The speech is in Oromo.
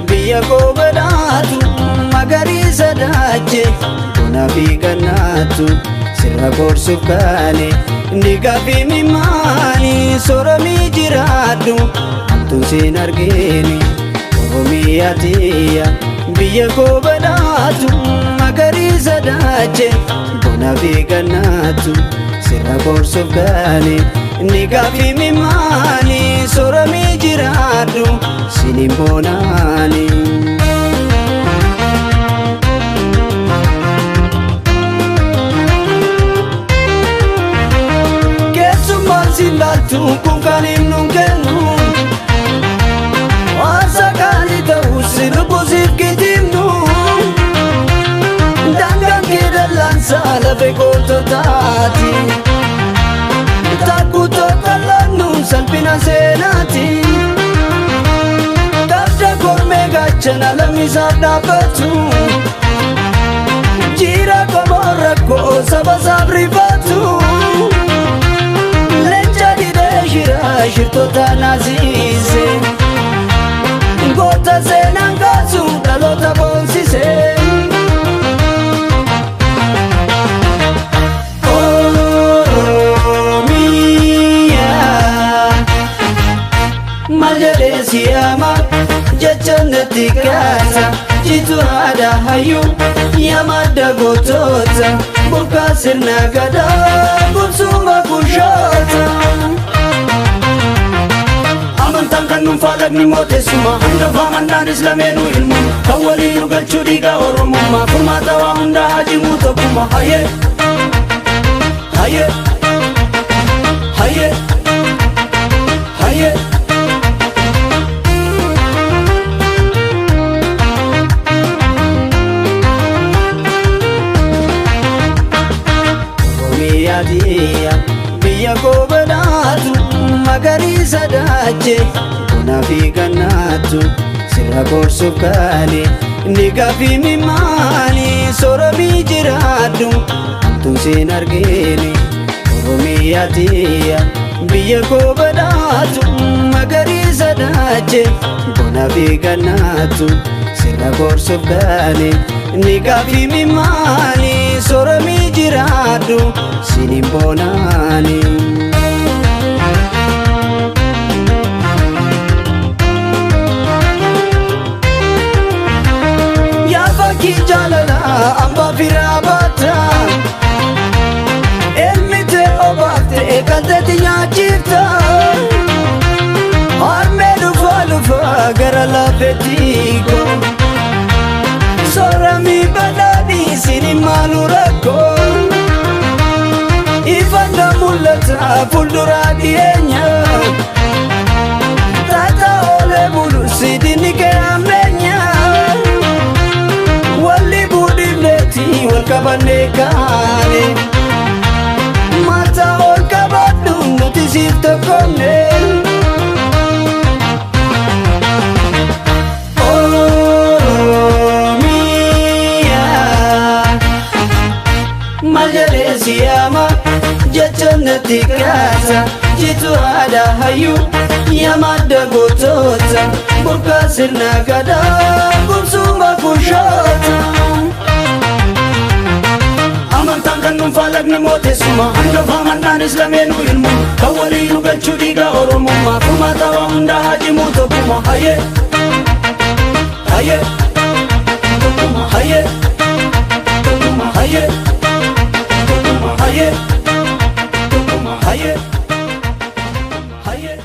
Biyya koo badhaatu magariisa daache buna fi gannaatu sirra gorsuuf kaane ni gaaffii mimaani sooramii jiraadhu hamtuun siin argine. Oromiyaa tiyya biyya koo badhaatu magariisa daache buna fi gannaatu sirra gorsuuf kaane ni gaaffii mimaani sooramii jiraadhu sinin bonaani. Keessummaan si laaltu kun kan himnu kennu waansa gaarii ta'us lubbusiif kitimnu daangaan kee dallaansaa lafee goototaati takkuu tokko laannu salphina seenaati. Kabja kormee gaachana lammisaaf dhaabbatu jira qomoo rakkoo saba isaaf rifatu leenca didee shira shirtoota naasise goota seenaan kaasu dhaloota boonsise. Oromiyaa maal jedhee siyaama jecha natti kaasa jitu aadaa hayyuu yaa madda gootota burqaa sirna gadaa gubsuma kushoota. Amantaan kan dhuunfaa lagni mooteessuma hangafa amantaanis lameenuu ilmuma kan waliin nu galchuu dhiigaa Oromummaa furmaata waa hundaa hajimuu tokkummaa. Hayyee hayyee hayyee hayyee. Oromiyaa tiyya biyya koo badhaatu magariisa daache buna fi gannaatu sirra gorsuuf kaane ni gaaffii mimaani sooramii jiraadhu hamtuun siin argine. Oromiyaa tiyya biyya koo badhaatu magariisa daache buna fi gannaatu sirra gorsuuf kaane ni gaaffii mimaani sooramii jiraadhu sinin bonaani. Yaa fakkii jaalalaa hambaa firaa baata elmi ta'e obaafte qalteetti nyaachifta harmee dhufaa dhufaa gara lafeetti koo sooramii badhaadhii sinin maalu rakkoo ifanda mul'ata fuulduraa dhiyeenya taataa oolee bulu sidinni kee ammeenya walli buudhifneeti wal qabannee kaane mataa ol qabadhu nuti siif tokkomne. Oromiyaa maal jedhee siyaama jecha natti kaasa jitu aadaa hayyuu yaa madda gootota burqaa sirna gadaa gubsuma kushoota. Amantaan kan dhuunfaa lagni mooteessuma hangafa amantaanis lameenuu ilmuma kan waliin nu galchuu dhiigaa Oromummaa furmaata waa hundaa hajimuu tokkummaa. Hayyee hayyee tokkummaa hayyee tokkummaa hayyee tokkummaa hayyee tokkummaa hayyee hayyee.